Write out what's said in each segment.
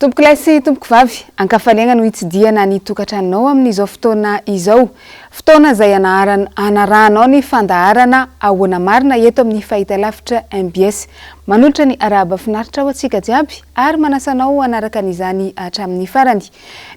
Tompokolahy sy tompokovavy, ankafaliagna no hitsidihana ny tokantranonao amin'izao fotoana izao. Fotoana izay anarahanao ny fandaharana Ahoana Marina eto amin'ny fahitalavitra mbs. Manolotra ny arahaba finaritra ho antsika jiaby ary manasa anao hanaraka an'izany hatramin'ny farany.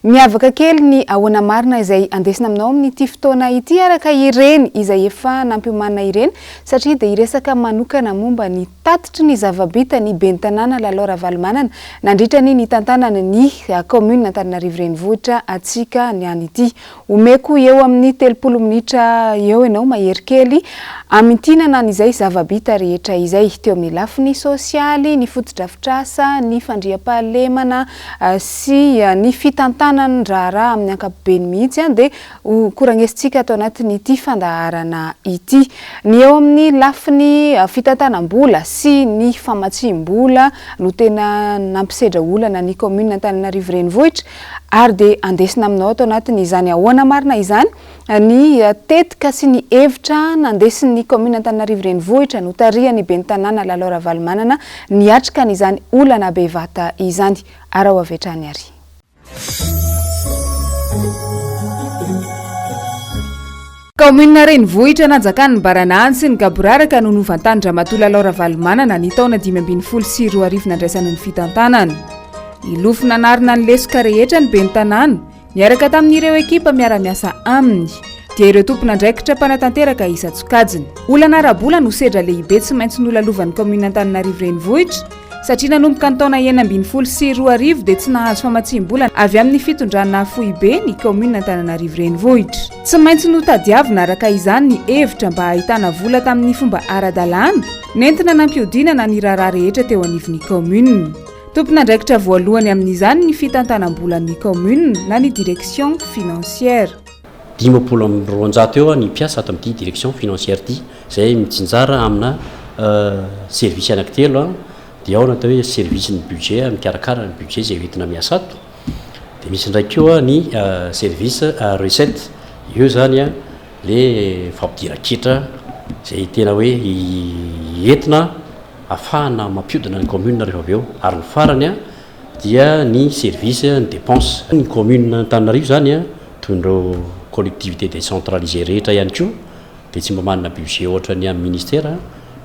Miavaka kely ny Ahoana Marina izay andesina aminao amin'ity fotoana ity araka ireny izay efa nampiomanina ireny satria dia hiresaka manokana momba ny tatitry ny zava-bita ny ben'ny tanàna Lalao Ravalomanana nandritra ny nitantanany ny kaominina Antananarivo Renivohitra antsika niany ity. Omeko eo amin'ny 30 minitra eo ianao mahery kely hamintinana an'izay zava-bita rehetra izay teo amin'ny lafiny sosialy, ny fotodrafitrasa, ny fandriampahalemana sy ny fitantanan-draharaha amin'ny ankapobeny mihitsy dia ho koragnesintsika ato anatin'ity fandaharana ity. Ny eo amin'ny lafiny fitantanam-bola sy ny famatsiam-bola no tena nampisedra olana ny kaominina Antananarivo Renivohitra ary dia andesina aminao ato anatin'izany ahoana marina izany ny tetika sy ny hevitra nandesin'ny kaominina Antananarivo Renivohitra notarihan'ny ben'ny tanàna Lalao Ravalomanana niatrika an'izany olana bevata izany. Araho avy hatrany ary. Kaominina renivohitra nanjakan'ny baranahiny sy ny gaboraraka no novantanin-dRamatoa Lalao Ravalomanana ny taona 2015 nandraisany ny fitantanana. Nilofo nanarina ny lesoka rehetra ny ben'ny tanàna niaraka tamin'ireo ekipa miara-miasa aminy, dia ireo tompon'andraikitra mpanatanteraka isan-tsokajiny. Olana ara-bola no sedra lehibe tsy maintsy nolalovan'ny kaominina Antananarivo Renivohitra, Satria nanomboka ny taona 2016 dia tsy nahazo famatsiam-bola avy amin'ny fitondrana foibe ny kaominina Antananarivo Renivohitra. Tsy maintsy notadiavina araka izany ny hevitra mba hahitana vola tamin'ny fomba ara-dalàna nentina nampihodinana ny raharaha rehetra teo anivon'ny kaominina. Tompon'andraikitra voalohany amin'izany ny fitantanam-bolan'ny kaominina na ny direction financière. 250 eo ny mpiasa ato amin'ity direction financière ity, izay mitsinjara amina service anankitelo, dia ao ny atao hoe service ny budget mikarakara ny budget izay hoentina miasa ato, dia misy indray koa ny service recette, eo izany le fampidiran-ketra izay tena hoe entina ahafahana mampiodina ny commune rehefa avy eo, ary ny farany dia ny service ny dépense. Ny commune Antananarivo izany toy ireo collectivité décentralisée rehetra ihany koa dia tsy mba manana budget ohatran'ny amin'ny ministère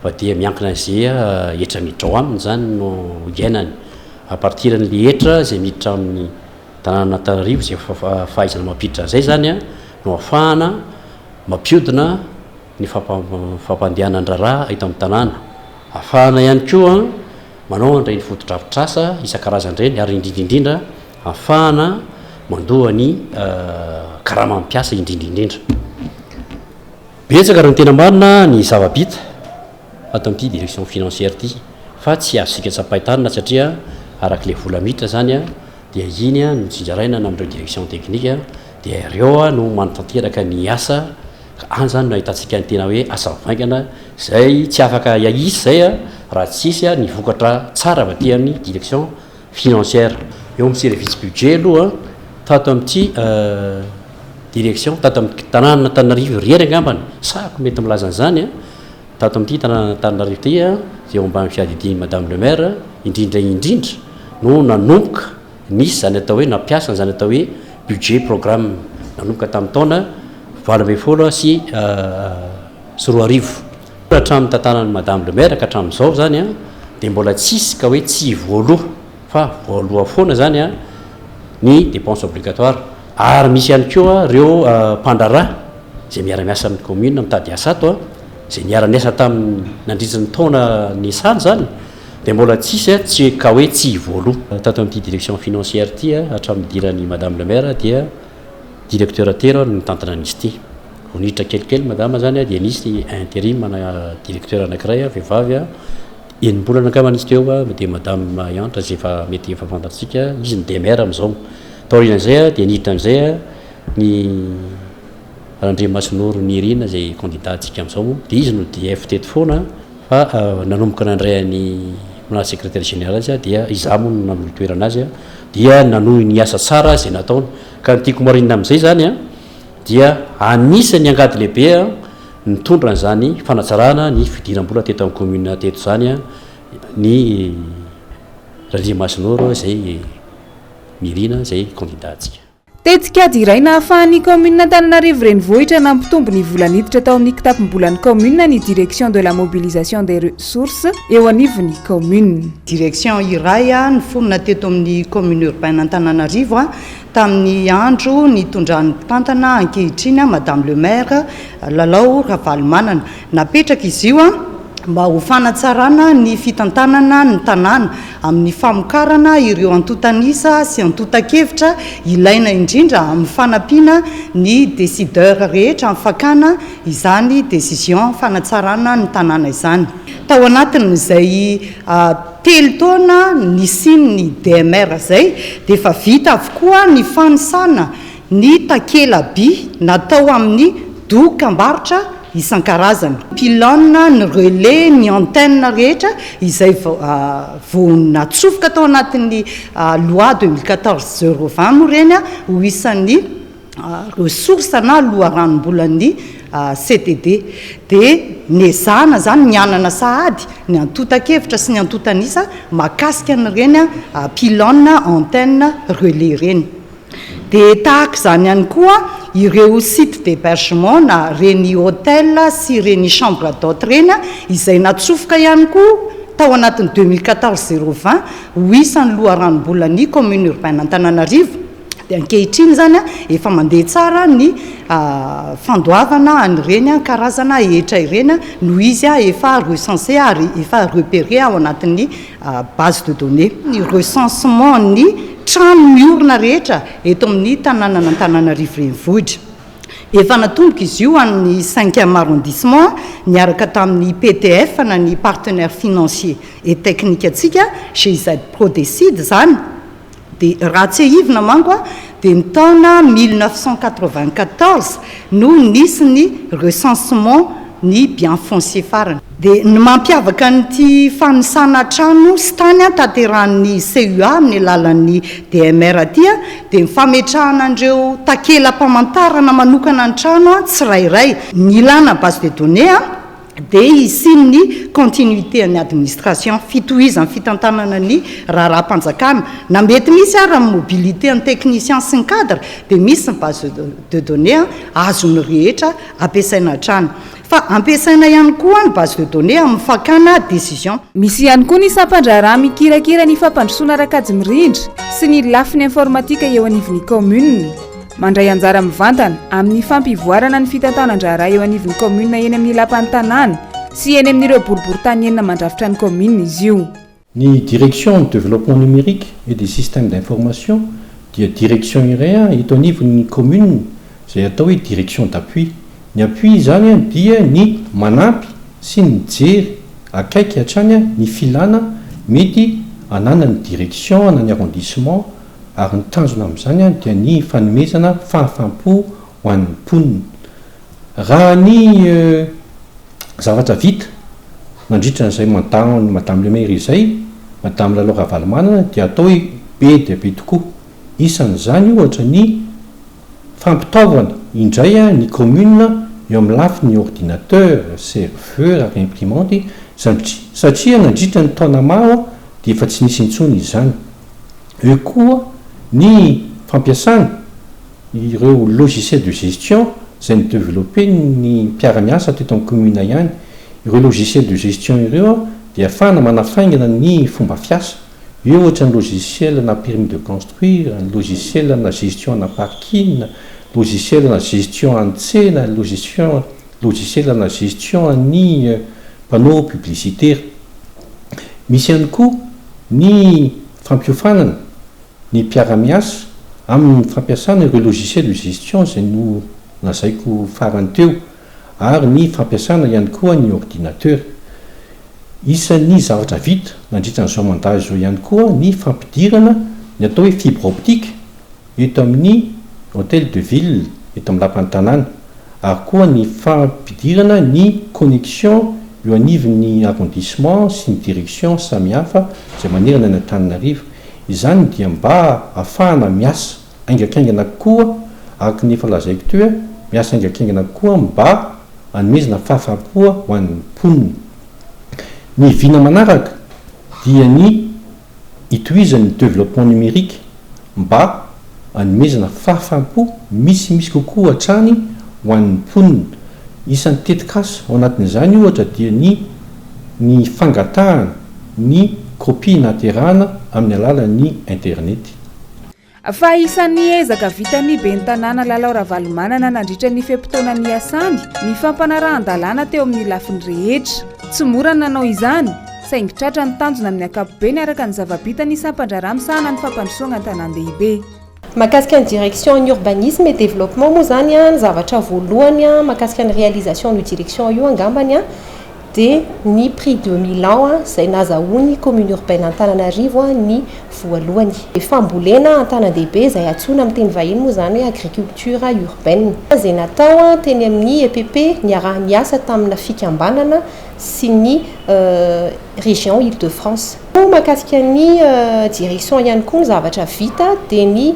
fa dia miankina an'izay hetra miditra ao aminy izany no iainany. À partir an'ilay hetra izay miditra amin'ny tanànan'Antananarivo izay fahaizana mampiditra an'izay izany no ahafahana mampiodina ny fampandehanan-draharaha eto amin'ny tanàna. Ahafahana ihany koa manao an'ireny fotodrafitrasa isan-karazany ireny ary indrindra indrindra ahafahana mandoa ny karaman'ny mpiasa indrindra indrindra. Betsaka raha ny tena marina ny zava-bita ato amin'ity direction financière ity fa tsy azontsika tsapain-tanana satria araka ilay vola miditra izany dia iny no tsinjaraina amin'ireo direction technique dia ireo no manatanteraka ny asa Ka any zany no ahitantsika ny tena hoe asa mivaingana izay tsy afaka hisy izay raha tsy hisy ny vokatra tsara avy aty amin'ny direction financière. Eo amin'ny service budget aloha tato amin'ity direction, tato amin'ny tanànan'Antananarivo irery angambany, sahako mety milaza an'izany, tato amin'ity tanànan'Antananarivo ity izay eo ambany fiadidian'i Madame le maire indrindra indrindra no nanomboka Nisy izany atao hoe nampiasa an'izany atao hoe budget programme nanomboka tamin'ny taona 2018. Hatramin'ny tantanan'i Madame le Maire ka hatramin'izao izany dia mbola tsisy ka hoe tsy voaloa fa voaloa foana izany ny dépense obligatoire ary misy ihany koa ireo mpandraharaha izay miara-miasa amin'ny commune mitady asa ato izay niara-niasa taminy nandritra ny taona niasany izany Dia mbola tsisy a, tsy ka hoe tsy voaloa. Tato amin'ity direction financière ity a, hatramin'ny nidiran'i Madame le Maire dia directeur telo no nitantana an'izy ity. Vao niditra kelikely Madame zany a, dia nisy interim na directeur anankiray a, vehivavy a, enim-bolana angambany izy teo a, dia Madame Yantra izay efa mety efa fantatsika, izy no DMR amin'izao. Taorian'izay a, dia niditra amin'izay a ny Randriamasinoro Nirina izay candidat antsika amin'izao moa, dia izy no DF teto foana. Fa nanomboka nandray an'i naha secrétaire général azy dia izaho moa no nanolo toerana azy dia nanohy ny asa tsara izay nataony. Ka ny tiako marinina amin'izay izany dia anisan'ny angady lehibe nitondra an'izany fanatsarana ny fidiram-bola teto amin'ny commune teto izany ny Randriamasinoro izay. Nirina izay candidat antsika. Tetikady iray nahafahan'ny kaominina Antananarivo Renivohitra nampitombo ny vola niditra tao amin'ny kitapom-bolan'ny kaominina ny Direction de la mobilisation des ressources eo anivon'ny kaominina. Direction iray niforona teto amin'ny commune urbaine Antananarivo tamin'ny andro nitondran'ny mpitantana ankehitriny Madame le Maire Lalao Ravalomanana. Napetraka izy io mba ho fanatsarana ny fitantanana ny tanàna amin'ny famokarana ireo antontan'isa sy antontan-kevitra ilaina indrindra amin'ny fanampiana ny décideurs rehetra amin'ny fakana izany décision fanatsarana ny tanàna izany. Tao anatin'izay 3 taona nisian'ny DMR izay dia efa vita avokoa ny fanisana ny takela-by natao amin'ny dokam-barotra isan-karazany, pylône, ny relais, ny antenne rehetra izay vao natsofoka tao anatin'ny loi 2014 020 moa ireny ho isan'ny ressource na loharanom-bolan'ny CTD. Dia nezahana izany nianana sahady ny antontan-kevitra sy ny antontan'isa mahakasika an'ireny pylône, antenne, relais ireny. Dia tahaka izany ihany koa ireo site d'hebergement na ireny hotel sy ireny chambre d'hote ireny izay natsofoka ihany koa tao anatin'ny 2014 020 ho isan'ny loharanom-bolan'ny commune urbaine Antananarivo. Dia ankehitriny izany efa mandeha tsara ny fandoavana an'ireny karazana hetra ireny noho izy efa recensé ary efa repéré ao anatin'ny base de données. Ny recensement ny trano miorina rehetra eto amin'ny tanànan'Antananarivo Renivohitra. Efa natomboka izy io an'ny cinquième arrondissement niaraka tamin'ny PTF na ny partenaire financier et technique antsika, GIZ Prodecide izany. Dia raha tsiahivina manko dia ny taona 1994 no nisy ny recensement ny bien foncier farany. Dia ny mampiavaka an'ity fanisana trano sy tany tanterahan'ny CUA amin'ny alalan'ny DMR ity dia ny fametrahana an'ireo takela-pamantarana manokana ny trano tsirairay. Ny ilàna base de données dia hisian'ny continuité an'ny administration, fitohizan'ny fitantanana ny raharaham-panjakana, na mety misy ara ny mobilité an'ny technicien sy ny cadre dia misy ny base de données azon'ny rehetra ampiasaina hatrany. Fa ampiasaina ihany koa ny base de données amin'ny fakana décision. Misy ihany koa ny sampan-draharaha mikirakira ny fampandrosoana ara-kajy mirindra sy ny lafiny informatika eo anivon'ny kaominina. Mandray anjara mivantana amin'ny fampivoarana ny fitantanan-draharaha eo anivon'ny kaominina eny amin'ny lapan'ny tanàna sy eny amin'ireo boriborintany enina mandrafitra ny kaominina izy io. Ny Direction du développement numérique et des systèmes d'information dia direction iray eto anivon'ny commune izay atao hoe direction d'appui. Ny appui izany dia ny manampy sy ny mijery akaiky hatrany ny filana mety ananan'ny direction na ny arrondissement ary ny tanjona amin'izany dia ny fanomezana fahafaham-po ho an'ny mponina. Raha ny zavatra vita nandritra an'izay mandat-n'i Madame le Maire izay, Madame Lalao Ravalomanana, dia atao hoe be dia be tokoa. Isan'izany ohatra ny fampitaovana indray ny commune eo amin'ny lafiny ordinateur, serveur ary imprimante satria nandritra ny taona maro dia efa tsy nisy intsony izany. Eo koa ny fampiasana ireo logiciel de gestion izay ni-developper-n'ny mpiara-miasa teto amin'ny commune ihany. Ireo logiciel de gestion ireo dia ahafahana manafaingana ny fomba fiasa. Eo ohatra ny logiciel na permis de construire, ny logiciel na gestion ana parking, logiciel na gestion an'ny tsena, logiciel logiciel na gestion an'ny panneau publicitaire. Misy ihany koa ny fampiofanana ny mpiara-miasa amin'ny fampiasana ireo logiciel de gestion izay nolazaiko farany teo ary ny fampiasana ihany koa ny ordinateur. Isan'ny zavatra vita nandritra an'izao mandat izao ihany koa ny fampidirana ny atao hoe fibre optique eto amin'ny Hotel de ville eto amin'ny lapan'ny tanàna ary koa ny fampidirana ny connexion eo anivon'ny arrondissement sy ny direction samihafa izay manerana ny Antananarivo. Izany dia mba ahafahana miasa haingankaingana kokoa araka ny efa lazaiko teo, miasa haingankaingana kokoa mba hanomezana fahafaham-po ho an'ny mponina. Ny vina manaraka dia ny hitohizan'ny développement numérique. mba hanomezana fahafaham-po misimisy kokoa hatrany ho an'ny mponina. Isan'ny tetikasa ao anatin'izany ohatra dia ny ny fangatahana ny kopia nahaterahana amin'ny alalan'ny internety. Fa isan'ny ezaka vitan'ny ben'ny tanàna Lalao Ravalomanana nandritra ny fe-potoana niasany ny fampanarahan-dalàna teo amin'ny lafiny rehetra. Tsy mora ny nanao izany, saingy tratra ny tanjona amin'ny ankapobeny araka ny zava-bitan'ny sampan-draharaha misahana ny fampandrosoagna an-tanàn-dehibe. Mahakasika ny direction ny urbanisme et développement moa izany, ny zavatra voalohany mahakasika ny réalisation an'io direction io angambany dia ny prix de Milan izay nazahoan'ny commune urbaine Antananarivo ny voalohany. Fambolena an-tanan-dehibe izay antsoina amin'ny teny vahiny moa izany hoe agriculture urbaine izay natao teny amin'ny EPP niaraha-niasa tamina fikambanana sy ny région Ile de France. Mahakasika ny direction ihany koa ny zavatra vita dia ny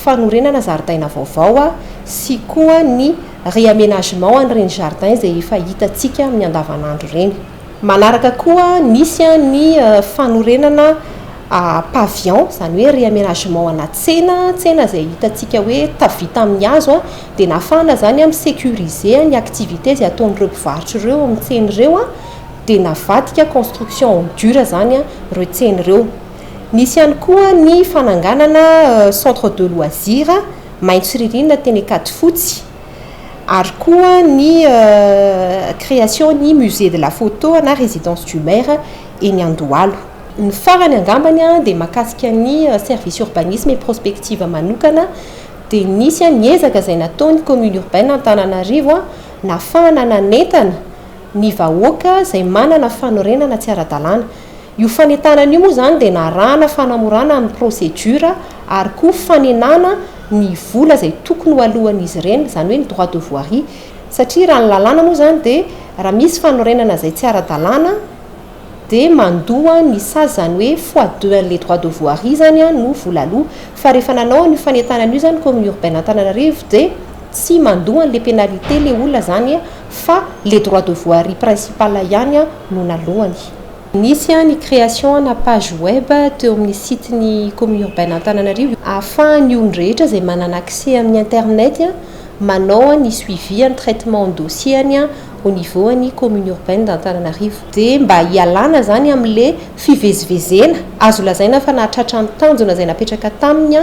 fanorenana zaridaina vaovao sy koa ny réaménagement an'ireny jardin izay efa hitantsika amin'ny andavanandro ireny. Manaraka koa nisy ny fanorenana pavillon, izany hoe réaménagement ana tsena, tsena izay hitantsika hoe tavita amin'ny hazo dia nahafahana izany mi-sécuriser ny activité izay ataon'ireo mpivarotra ireo amin'ny tsena ireo dia navadika construction en dur izany ireo tsena ireo. Nisy ihany koa ny fananganana centre de loisir maitso ririnina teny Ankadifotsy ary koa ny création ny musée de la photo na résidence du maire eny Andohalo. Ny farany angambany dia mahakasika ny service urbanisme et prospective manokana dia nisy ny ezaka izay nataon'ny commune urbaine Antananarivo nahafahana nanentana ny vahoaka izay manana fanorenana tsy ara-dalàna. Io fanentanana io moa izany dia narahana fanamorana amin'ny procédure ary koa fanenana ny vola izay tokony ho aloan'izy ireny, izany hoe ny droit de voirie. Satria raha ny lalàna moa izany dia raha misy fanorenana izay tsy ara-dalàna dia mandoa ny sazy, izany hoe fois deux an'ilay droit de voirie izany no vola aloa. Fa rehefa nanao an'io fanentanana io izany commune urbaine Antananarivo dia tsy mandoa an'ilay pénalité ilay olona izany fa ilay droit de voirie principal ihany no naloany. Nisy ny création ana page web teo amin'ny site ny commune urbaine Antananarivo ahafahan'ny olon-drehetra izay manana accès amin'ny internet manao ny suivi ny traitement ny dossier-ny au niveau ny commune urbaine d'Antananarivo. Dia mba hialana izany amin'ilay fivezivezena, azo lazaina fa nahatratra ny tanjona izay napetraka taminy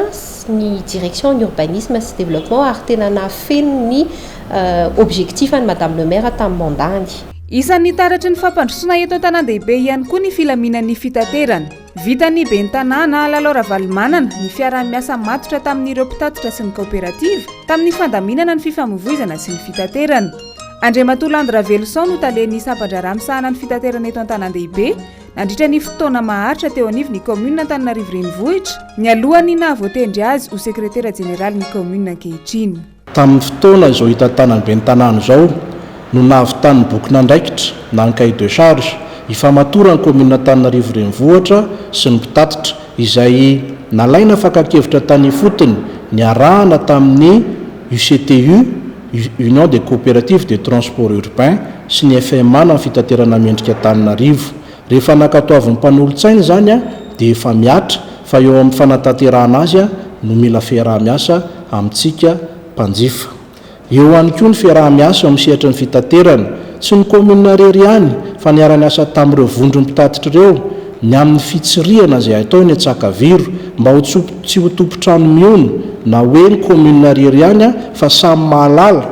ny direction ny urbanisme sy développement ary tena nahafeno ny objectif an'i madame le maire tamin'ny mandat-ny. Isan'ny taratry ny fampandrosoana eto an-tanàn-dehibe ihany koa ny filaminan'ny fitaterana. Vitan'ny ben'ny tanàna, Lalao Ravalomanana, ny fiaraha-miasa matotra tamin'ireo mpitatitra sy ny kaoperativa tamin'ny fandaminana ny fifamoivoizana sy ny fitaterana. Andriamatoa Landy Raveloson no talen'ny sampan-draharaha misahana ny fitaterana eto an-tanàn-dehibe nandritra ny fotoana maharitra teo anivon'ny kaominina Antananarivo Renivohitra, nialohan'ny nahavoatendry azy ho sekretera jeneralin'ny kaominina ankehitriny. Tamin'ny fotoana izao hitantanan'ny ben'ny tanàna izao no nahavitan'ny bokin'andraikitra na ny cahier de charge ifamatoran'ny kaominina Antananarivo Renivohitra sy ny mpitatitra izay nalaina fakan-kevitra tany ifotony niarahana tamin'ny UCTU, Union des Coopératives de Transport Urbain, sy ny FMA na ny Fitaterana Mendrika Antananarivo. Rehefa nankatoavin'ny mpanolotsaina izany dia efa mihatra fa eo amin'ny fanatanterahana azy no mila fiaraha-miasa amintsika mpanjifa. Eo ihany koa ny fiaraha-miasa eo amin'ny sehatry ny fitaterana. Tsy ny kaominina irery ihany fa niara-niasa tamin'ireo vondron'ny mpitatitra ireo ny amin'ny fitsirihana izay atao eny Antsakaviro mba ho tsy ho tompon-trano mihono na hoe ny kaominina irery ihany fa samy mahalala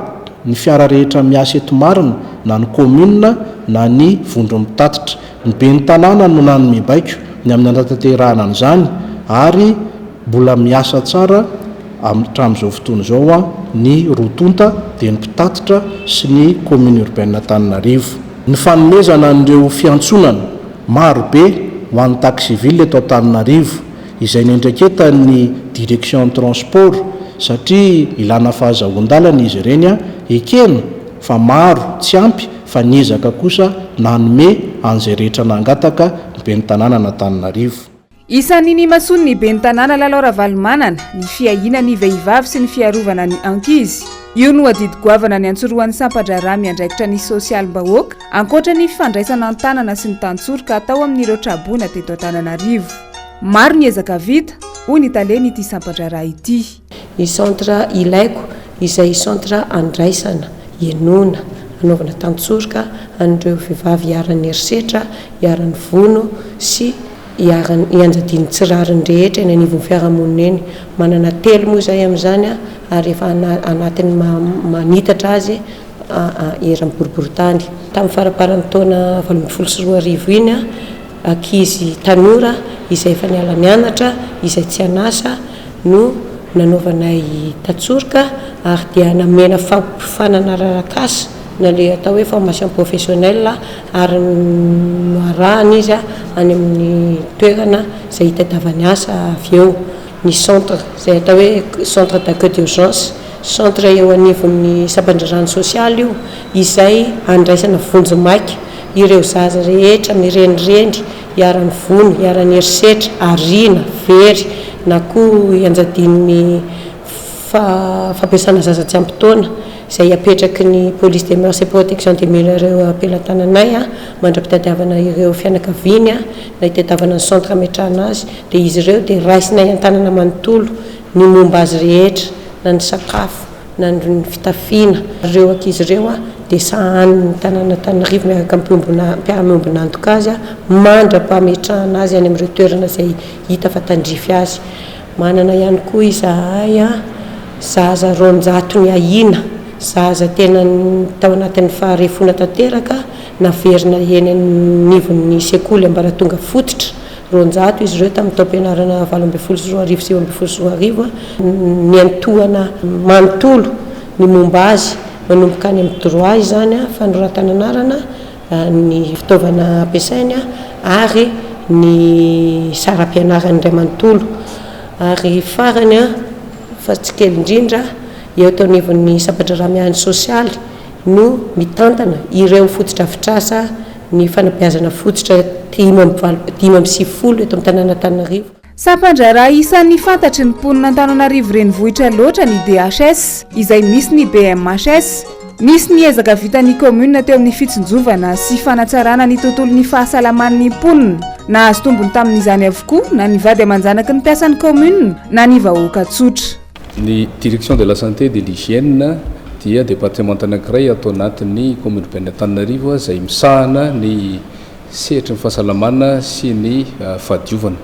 ny fiara rehetra miasa eto marina na ny kaominina na ny vondron'ny mpitatitra. Ny ben'ny tanàna no nanome baiko ny amin'ny hanatanterahana an'izany ary mbola miasa tsara hatramin'izao fotoana izao ny roa tonta dia ny mpitatitra sy ny commune urbaine Antananarivo. Ny fanomezana an'ireo fiantsonana maro be ho an'ny taxi ville eto Antananarivo izay nendraiketan'ny direction ny transport satria ilana fahazahoan-dalana izy ireny, ekena fa maro tsy ampy fa niezaka kosa nanome an'izay rehetra nangataka ny ben'ny tanànan'Antananarivo. Isan'ny nimasoan'ny ben'ny tanàna Lalao Ravalomanana ny fiahiana ny vehivavy sy ny fiarovana ny ankizy. Io no adidy goavana niantsorohan'ny sampan-draharaha miandraikitra ny sosialim-bahoaka, ankoatra ny fifandraisana an-tanana sy ny tantsoroka atao amin'ireo traboina teto Antananarivo. Maro ny ezaka vita, hoy ny talen'ity sampan-draharaha ity. Ny centre ilaiko izay centre andraisana, henoina, anaovana tantsoroka an'ireo vehivavy iharan'ny herisetra, iharan'ny vono sy iharan'ny ianjadian'ny tsy rariny rehetra eny anivon'ny fiarahamonina eny. Manana telo moa izahay amin'izany ary efa anatin'ny manitatra azy eran'ny boriborintany. Tamin'ny faramparan'ny taona 2018 iny, ankizy tanora izay efa niala nianatra, izay tsy an'asa no nanaovanay tantsoroka ary dia namena fampiofanana arak'asa na ilay atao hoe formation professionnelle ary noarahana izy any amin'ny toerana izay hitadiavany asa avy eo. Ny centre izay atao hoe centre d'accueil d'urgence, centre eo anivon'ny sampan-draharahan'ny sosialy io izay andraisana vonjimaika ireo zaza rehetra mirenireny iharan'ny vono, iharan'ny herisetra, ariana, very na koa ianjadian'ny fampiasana zaza tsy ampy taona izay apetraky ny police des mœurs et protection des mineurs eo am-pelatananay mandra-pitadiavana ireo fianakaviany na hitadiavana ny centre ametrahana azy dia izy ireo dia raisinay an-tanana manontolo ny momba azy rehetra na ny sakafo na ny fitafiana. Ireo ankizy ireo dia sahanin'ny tanàn'Antananarivo miaraka amin'ny mpiara-miombon'antoka azy mandra-pametrahana azy any amin'ireo toerana izay hita fa tandrify azy. Manana ihany koa izahay zaza 200 niahiana, zaza tena tao anatin'ny faharefoana tanteraka, naverina eny anivon'ny sekoly ambaratonga fototra 200 izy ireo tamin'ny taom-pianarana 2018 2019, niantohana manontolo ny momba azy, manomboka any amin'ny droit izany, fanoratana anarana, ny fitaovana ampiasainy ary ny saram-pianarany iray manontolo. Ary farany fa tsy kely indrindra, eo eto anivon'ny sampan-draharaha miahy ny sosialy no mitantana ireo fotodrafitrasa ny fanabeazana fototra 95 eto amin'ny tanàn'Antananarivo. Sampan-draharaha isan'ny fantatry ny mponin'Antananarivo renivohitra loatra ny DHS, izay misy ny BMHS. Nisy ny ezaka vitan'ny kaominina teo amin'ny fitsinjovana sy fanatsarana ny tontolon'ny fahasalaman'ny mponina. Nahazo tombony tamin'izany avokoa na ny vady aman-janaky ny mpiasan'ny kaominina na ny vahoaka tsotra. Ny Direction de la Santé et de l'Hygiène dia departemanta anankiray ato anatin'ny Commune Urbaine Antananarivo izay misahana ny sehatry ny fahasalamana sy ny fahadiovana.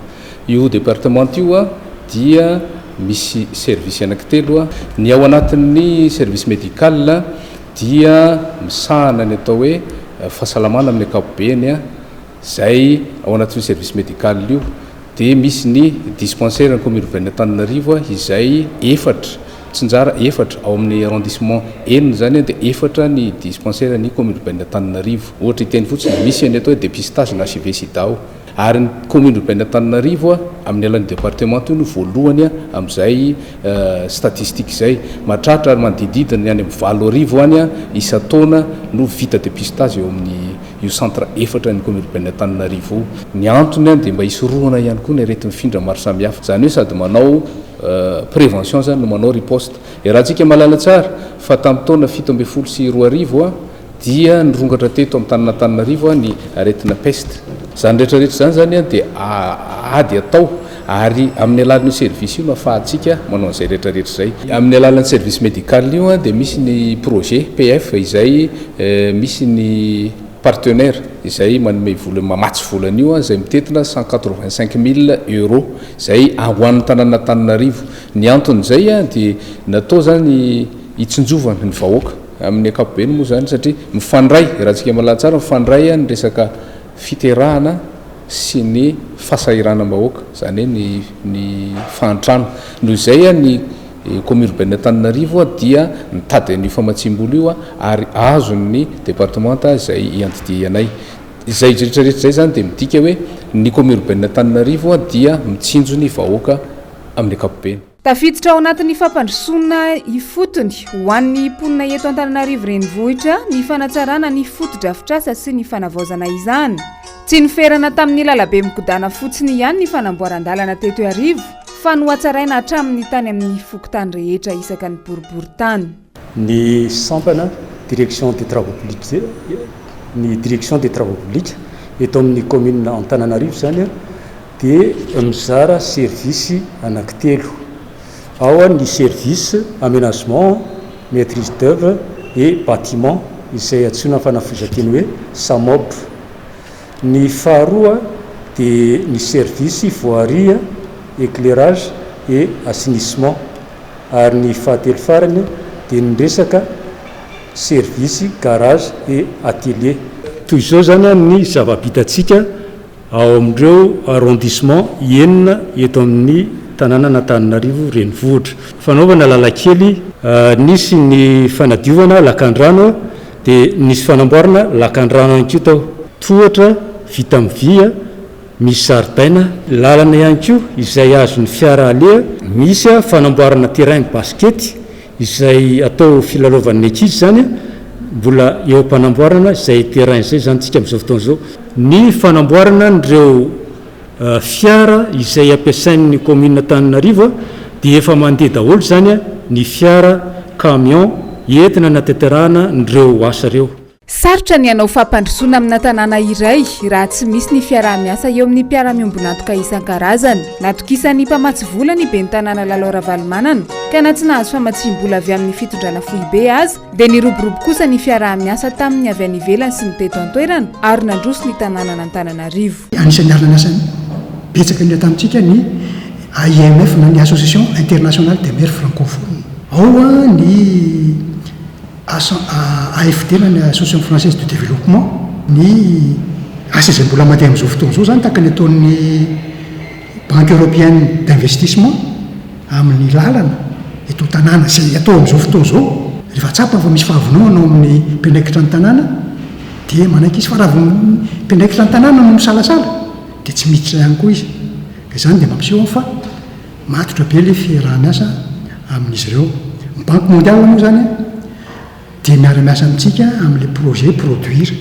Io departemanta io dia misy service anankitelo. Ny ao anatin'ny service médical dia misahana ny atao hoe fahasalamana amin'ny ankapobeny izay ao anatin'io service médical io. Dia misy ny dispensaire ny commune urbaine Antananarivo izay efatra, mitsinjara efatra, ao amin'ny arrondissement enina izany dia efatra ny dispensaire ny commune urbaine Antananarivo. Ohatra hiteny fotsiny, misy ny atao hoe dépistage na HIV sida ao. Ary ny commune urbaine Antananarivo amin'ny alalan'ny département io no voalohany amin'izay statistique izay. Mahatratra ary manodididina ny any amin'ny 8000 any isan-taona no vita dépistage eo amin'ny io centre efatra ny commune urbaine Antananarivo io. Ny antony dia mba hisorohana ihany koa ny areti-mifindra maro samihafa. Izany hoe sady manao prévention izany no manao riposte. Iarahantsika mahalala tsara fa tamin'ny taona 2017 dia nirongatra teto amin'ny tanàn'Antananarivo ny aretina peste. Izany rehetra rehetra izany izany dia ady atao ary amin'ny alalan'io service io no ahafahantsika manao an'izay rehetra rehetra izay. Amin'ny alalan'ny service médical io dia misy ny projet PF izay misy ny partenaire izay manome vola, mamatsy vola an'io izay mitentina 185 mille euros izay ho an'ny tanàn'Antananarivo. Ny anton'izay dia natao izany hitsinjovana ny vahoaka amin'ny ankapobeny moa izany satria mifandray, raha antsika mahalala tsara, mifandray ny resaka fiterahana sy ny fahasahiranam-bahoaka, izany hoe ny ny fahantrana. Noho izay ny commune urbaine Antananarivo dia nitady an'io famatsiam-bola io ary azon'ny departemanta izay iandidianay. Izay rehetra rehetra izay izany dia midika hoe ny commune urbaine Antananarivo dia mitsinjo ny vahoaka amin'ny ankapobeny. Tafiditra ao anatin'ny fampandrosoana ifotony ho an'ny mponina eto Antananarivo Renivohitra ny fanatsarana ny fotodrafitrasa sy ny fanavaozana izany. Tsy noferana tamin'ny lalabe migodàna fotsiny ihany ny fanamboaran-dalana teto Iarivo fa nohatsaraina hatramin'ny tany amin'ny fokontany rehetra isaka ny boriborintany. Ny sampana Direction des travaux publics ny Direction des travaux publics eto amin'ny commune Antananarivo izany. dia mizara service anankitelo. Ao ny service aménagement, maîtrise d'oeuvre et bâtiment izay antsoina fanafohezan-teny hoe SAMOB. Ny faharoa dia ny service voirie, éclairage et assainissement ary ny fahatelo farany dia ny resaka service garage et atelier. Toy izao izany ny zava-bitantsika ao amin'ireo arrondissement enina eto amin'ny tanànan'Antananarivo renivohitra. Fanaovana lalan-kely, nisy ny fanadiovana lakan-drano dia nisy fanamboarana lakan-drano ihany koa tao. Tohatra vita amin'ny vy, misy zaridaina, lalana ihany koa izay azon'ny fiara aleha. Misy fanamboarana terrain basket izay atao filalaovan'ny ankizy izany, mbola eo am-panamboarana izay terrain izay izany tsika amin'izao fotoana izao. Ny fanamboarana an'ireo fiara izay ampiasain'ny commune Antananarivo dia efa mandeha daholo izany ny fiara camion entina anatanterahana an'ireo asa ireo. Sarotra ny hanao fampandrosoana amina tanàna iray raha tsy misy ny fiaraha-miasa eo amin'ny mpiara-miombon'antoka isan-karazany. Natokisan'ny mpamatsy vola ny ben'ny tanàna Lalao Ravalomanana ka na tsy nahazo famatsiam-bola avy amin'ny fitondrana foibe aza dia niroborobo kosa ny fiaraha-miasa tamin'ny avy any ivelany sy ny teto an-toerana ary nandroso ny tanànan'Antananarivo. Anisan'ny niara-niasa betsaka indrindra tamintsika ny AIMF na ny Association Internationale des Maires Francophones. Ao ny AFD na ny Association Française de Développement, ny asa izay mbola mandeha amin'izao fotoana izao izany tahaka ny ataon'ny Banque Européenne d'Investissement amin'ny lalana eto an-tanàna izay atao amin'izao fotoana izao. Rehefa tsapany fa misy fahavononana ao amin'ny mpiandraikitra ny tanàna dia manaiky izy fa raha vao ny mpiandraikitra ny tanàna no misalasala dia tsy miditra ihany koa izy. Ka izany dia mampiseho fa Matotra be ilay fiaraha-miasa amin'izy ireo. Ny Banque mondiale moa izany dia miara-miasa amintsika amin'ilay projet produire.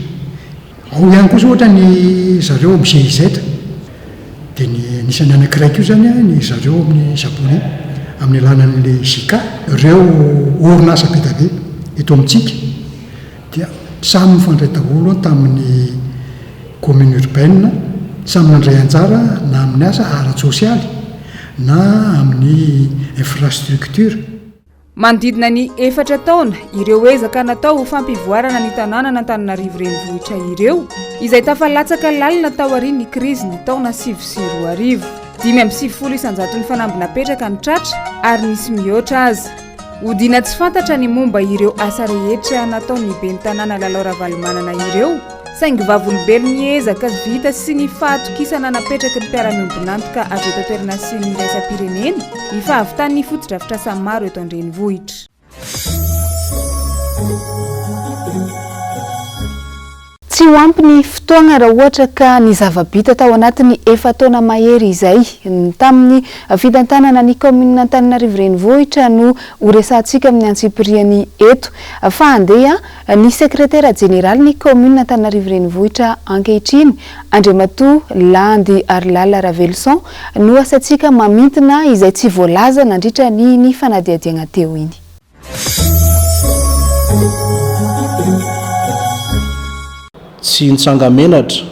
Ao ihany koa izao ohatra ny zareo amin'ny GIZ, dia ny anisan'ny anankiray koa izany ny zareo amin'ny japonais amin'ny alalan'ilay JICA. Ireo orinasa be dia be eto amintsika dia samy mifandray daholo tamin'ny commune urbaine, samy nandray anjara na amin'ny asa ara-tsosialy na amin'ny infrastructure. Manodidina ny efatra taona ireo ezaka natao ho fampivoarana ny tanànan'Antananarivo Renivohitra ireo, izay tafalatsaka lalina taorian'ny krizin'ny taona 2009. 95 isan-jaton'ny fanamby napetraka no tratra ary nisy mihoatra aza. Odiana tsy fantatra ny momba ireo asa rehetra nataon'ny ben'ny tanàna Lalao Ravalomanana ireo, saingy vavolombelon'ny ezaka vita sy ny fahatokisana napetraky ny mpiara-miombon'antoka avy eto an-toerana sy ny iraisam-pirenena ny fahavitan'ny fotodrafitrasa maro eto an-drenivohitra. Tsy ho ampy ny fotoagna raha ohatra ka ny zava-bita tao anatin'ny efa-taona mahery izay tamin'ny fitantanana ny kaominina Antananarivo Renivohitra no horesahantsika amin'ny antsipiriany eto fa andeha Ny sekretera jeneralin'ny kaominina Antananarivo Renivohitra ankehitriny, Andriamatoa Landy Harilala Raveloson, no asaintsika mamintina izay tsy voalaza nandritra ny iny fanadihadiagna teo iny. Tsy nitsanga-menatra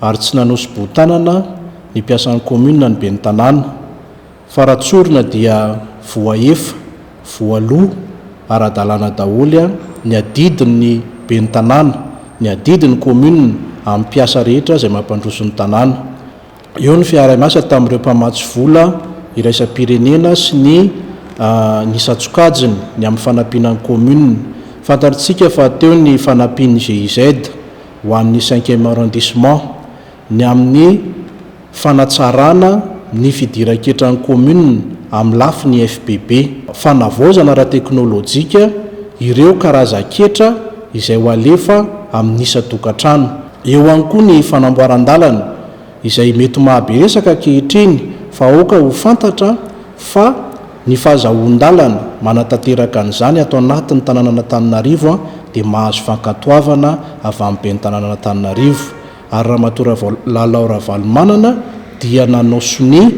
ary tsy nanosi-boho-tanana ny mpiasan'ny kaominina ny ben'ny tanàna. Fa raha tsorina dia voahefa, voaloa ara-dalàna daholo ny adidin'ny ben'ny tanàna, ny adidin'ny commune amin'ny mpiasa rehetra izay mampandroso ny tanàna. Eo ny fiaraha-miasa tamin'ireo mpamatsy vola iraisam-pirenena sy ny ny isan-tsokajiny ny amin'ny fanampiana ny commune. Fantatrtsika fa teo ny fanampian'ny GIZ ho an'ny cinquième arrondissement ny amin'ny Fanatsarana ny fidiran-ketran'ny commune amin'ny lafiny FPB. Fanavaozana ara-teknolojika ireo karazan-ketra izay ho alefa amin'ny isan-tokantrano. Eo ihany koa ny fanamboaran-dalana izay mety maha-be resaka ankehitriny fa aoka ho fantatra fa ny fahazahoan-dalana manatanteraka an'izany ato anatin'ny tanànan'Antananarivo dia mahazo fankatoavana avy amin'ny ben'ny tanànan'Antananarivo. ary Ramatoa Lalao Ravalomanana dia nanao sonia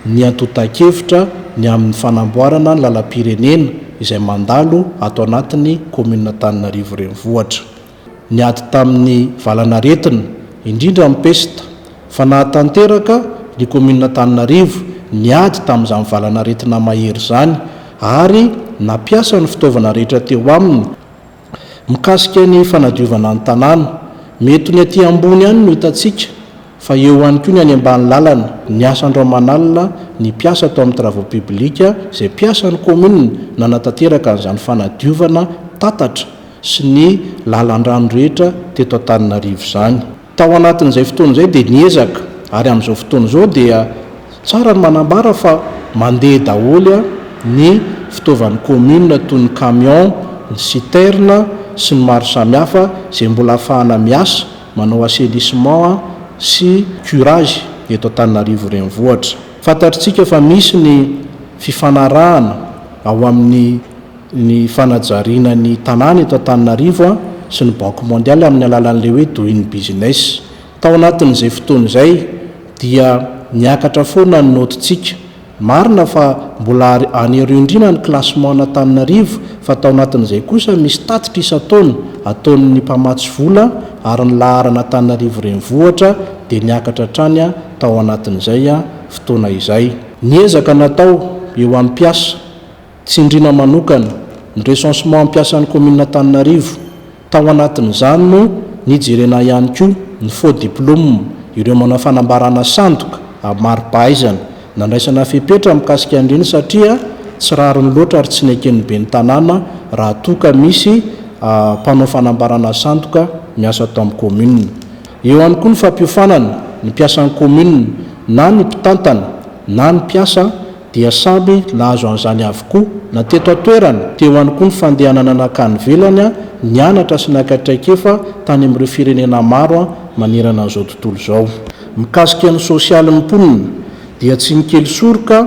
ny antontan-kevitra ny amin'ny fanamboarana ny lalam-pirenena izay mandalo ato anatin'ny kaominina Antananarivo Renivohitra. Niady tamin'ny valan'aretina, indrindra ny pesta, fa nahatanteraka ny Commune Antananarivo niady tamin'izany valan'aretina mahery izany ary nampiasa ny fitaovana rehetra teo aminy mikasika ny fanadiovana ny tanàna. Mety ho ny aty ambony ihany no hitantsika fa eo ihany koa ny any ambany lalana. Niasa andro aman'alina ny mpiasa tao amin'ny travaux publics izay mpiasan'ny commune nanatanteraka an'izany fanadiovana tatatra sy ny lalan-drano rehetra teto Antananarivo izany. Tao anatin'izay fotoana izay dia niezaka ary amin'izao fotoana izao dia tsara ny manambara fa mandeha daholo ny fitaovan'ny commune toy ny camion, ny citerne sy ny maro samihafa izay mbola ahafahana miasa manao assainissement sy curage eto Antananarivo renivohitra. Fantatritsika fa misy ny fifanarahana ao amin'ny ny fanajariana ny tanàna eto Antananarivo sy ny Banque Mondiale amin'ny alalan'ilay hoe Doing Business. Tao anatin'izay fotoana izay dia niakatra foana ny naotintsika. Marina fa mbola any aoriandriana ny classement an'Antananarivo fa tao anatin'izay kosa misy tatitra isan-taona ataon'ny mpamatsy vola ary ny laharana Antananarivo Renivohitra dia niakatra hatrany tao anatin'izay fotoana izay. Ny ezaka natao eo amin'ny mpiasa. Tsindriana manokana ny recensement ampiasan'ny kaominina Antananarivo. Tao anatin'izany no nijerena ihany koa ny faux diplôme, ireo manao fanambarana sandoka amin'ny mari-pahaizana. Nandraisana fepetra mikasika an'ireny satria tsy rariny loatra ary tsy neken'ny ben'ny tanàna raha toa ka misy mpanao fanambarana sandoka miasa ato amin'ny kaominina. Eo ihany koa ny fampiofanana ny mpiasan'ny kaominina na ny mpitantana na ny mpiasa dia samy nahazo an'izany avokoa na teto an-toerana, teo ihany koa ny fandehanana nankany ivelany nianatra sy naka traikefa tany amin'ireo firenena maro manerana an'izao tontolo izao. Mikasika ny sosialin'ny mponina dia tsy nikely soroka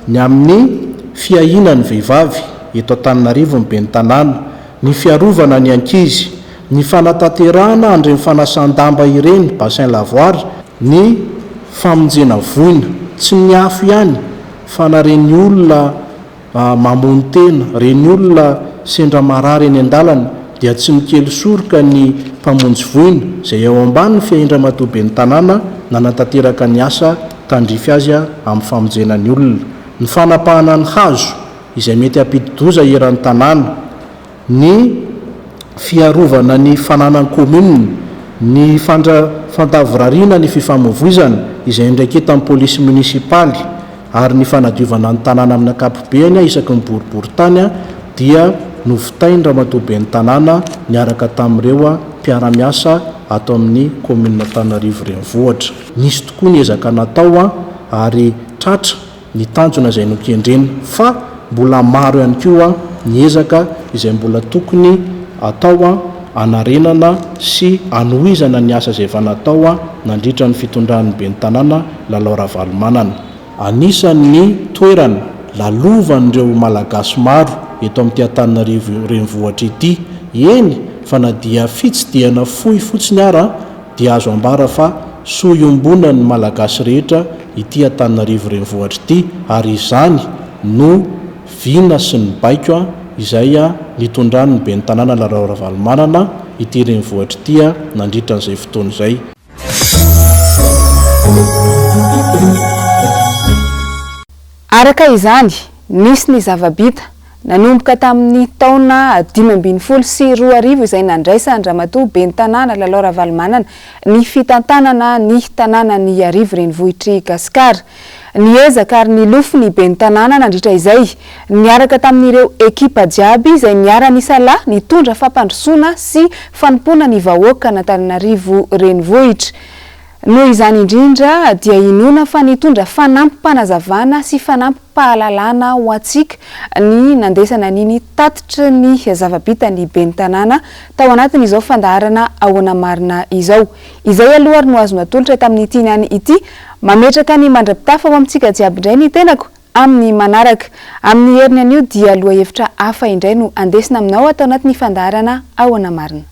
ny amin'ny fiahiana ny vehivavy eto Antananarivo ny ben'ny tanàna, ny fiarovana ny ankizy, ny fanatanterahana an'ireny fanasan-damba ireny, bassin lavoir, ny famonjena voina, tsy ny afo ihany fa na reny olona mamono tena, reny olona sendra marary eny an-dalana dia tsy mikely soroka ny mpamonjy voina izay eo ambany fiahin-dRamatoa ben'ny tanàna nanatanteraka ny asa tandrify azy amin'ny famonjena ny olona. Ny fanapahana ny hazo izay mety hampidi-doza eran'ny tanàna. ny fiarovana ny fananan'ny commune, ny fandra fandavorariana ny fifamoivoizana izay andraiketan'ny polisy munisipaly ary ny fanadiovana ny tanàna amin'ny ankapobeny isaky ny boriborintany dia novitain Ramatoa Ben'ny tanàna niaraka tamin'ireo mpiara-miasa ato amin'ny commune Antananarivo Renivohitra. Nisy tokoa ny ezaka natao ary tratra ny tanjona izay nokendrena fa mbola maro ihany koa ny ezaka izay mbola tokony atao hanarenana sy hanohizana ny asa izay efa natao nandritra ny fitondran'ny ben'ny tanàna Lalao Ravalomanana. Anisan'ny toerana lalovan'ireo Malagasy maro eto amin'ity Antananarivo renivohitra ity, eny fa na dia fitsidihana fohy fotsiny ara dia azo ambara fa soa iombonan'ny Malagasy rehetra ity Antananarivo renivohitra ity ary izany no vina sy ny baiko izay nitondran'ny Ben'ny tanàna Lalao Ravalomanana ity renivohitra ity nandritra an'izay fotoana izay. Araka izany, nisy ny zava-bita Nanomboka tamin'ny taona 2015 izay nandraisan-dRamatoa Ben'ny Tanàna Lalao Ravalomanana ny fitantanana ny tanànan'i Iarivo renivohitr'i Gasikara. Niezaka ary nilofo ny Ben'ny Tanàna nandritra izay, niaraka tamin'ireo ekipa jiaby izay niara-nisalahy nitondra fampandrosoana sy fanompoana ny vahoakan'Antananarivo renivohitra. Noho izany indrindra dia inoana fa nitondra fanampim-panazavana sy fanampim-pahalalana ho antsika ny nandesana an'iny tatitry ny zava-bitan'ny ben'ny tanàna tao anatin'izao fandaharana Ahoana Marina izao. Izay aloha ary no azo natolotra tamin'ity niany ity. Mametraka ny mandra-pitafa ho amintsika jiaby indray ny tenako amin'ny manaraka. Amin'ny heriny anio dia lohahevitra hafa indray no andesina aminao ato anatin'ny fandaharana Ahoana Marina.